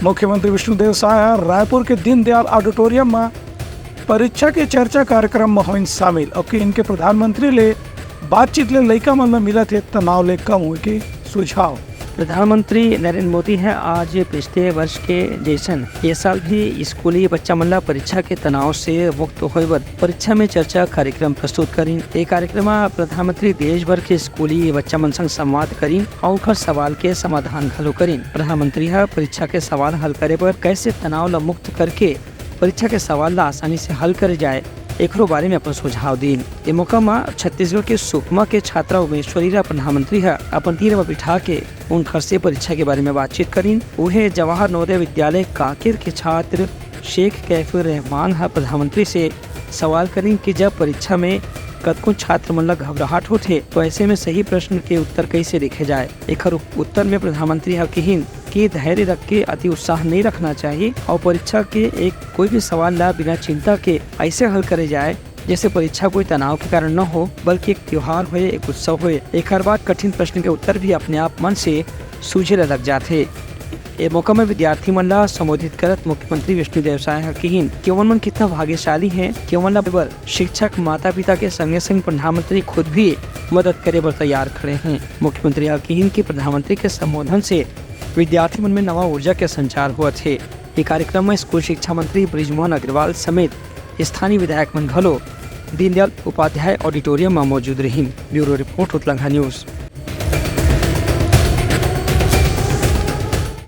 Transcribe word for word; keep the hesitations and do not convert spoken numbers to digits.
मुख्यमंत्री विष्णुदेव साय ह रायपुर के दीनदयाल ऑडिटोरियम म परीक्षा के चर्चा कार्यक्रम म होइन शामिल। अउ किहिन के प्रधानमंत्री ले बातचीत ले लइका मन ल मिलत हे तनाव ले कम होए के सुझाव। प्रधानमंत्री नरेंद्र मोदी ह आज पिछले वर्ष के जइसन ये साल भी स्कूली बच्चा मन ला परीक्षा के तनाव से मुक्त होए बर परीक्षा में चर्चा कार्यक्रम प्रस्तुत करिन। ए कार्यक्रम म प्रधानमंत्री देश भर के स्कूली बच्चा मन संग संवाद करिन अउ उनकर सवाल के समाधान घलो करिन। प्रधानमंत्री ह परीक्षा के सवाल हल करे बर कैसे तनाव ला मुक्त करके परीक्षा के सवाल ला आसानी से हल करे जाए, एकरो बारे में अपन सुझाव दीन। ए मौका म छत्तीसगढ़ के सुकमा के छात्रा उमेश्वरी ला प्रधानमंत्री ह अपन तीर म बिठा के उनकर से परीक्षा के बारे में बातचीत करिन। उहे जवाहर नवोदय विद्यालय कांकेर के छात्र शेख कैफुर रहमान ह प्रधानमंत्री से सवाल करिन कि जब परीक्षा में कतको छात्र मन ला घबराहट होथे, तो ऐसे में सही प्रश्न के उत्तर कैसे लिखे जाए। एखर उत्तर में प्रधानमंत्री ह किहिन कि धैर्य रख के अति उत्साह नहीं रखना चाहिए और परीक्षा के एक कोई भी सवाल ला बिना चिंता के ऐसे हल करे जाए, जैसे परीक्षा कोई तनाव के कारण न हो, बल्कि एक त्योहार होए, एक उत्सव होए। एकर बाद कठिन प्रश्न के उत्तर भी अपने आप मन से सूझे ला लग जाथे। ए मौका में विद्यार्थी मन ला संबोधित करत मुख्यमंत्री विष्णुदेव साय ह किहिन कि ओमन मन कितना भाग्यशाली हैं कि ओमन ला बर शिक्षक, माता-पिता के संगे-संग प्रधानमंत्री खुद भी मदद करे बर तैयार खड़े हैं। मुख्यमंत्री ह किहिन कि प्रधानमंत्री के संबोधन से विद्यार्थी मन में नवा ऊर्जा के संचार होवत हे। ये कार्यक्रम में स्कूल शिक्षा मंत्री बृजमोहन अग्रवाल समेत स्थानीय विधायक मन घलो दीनदयाल उपाध्याय ऑडिटोरियम में मौजूद रहिन। Bureau report, Utlangha news.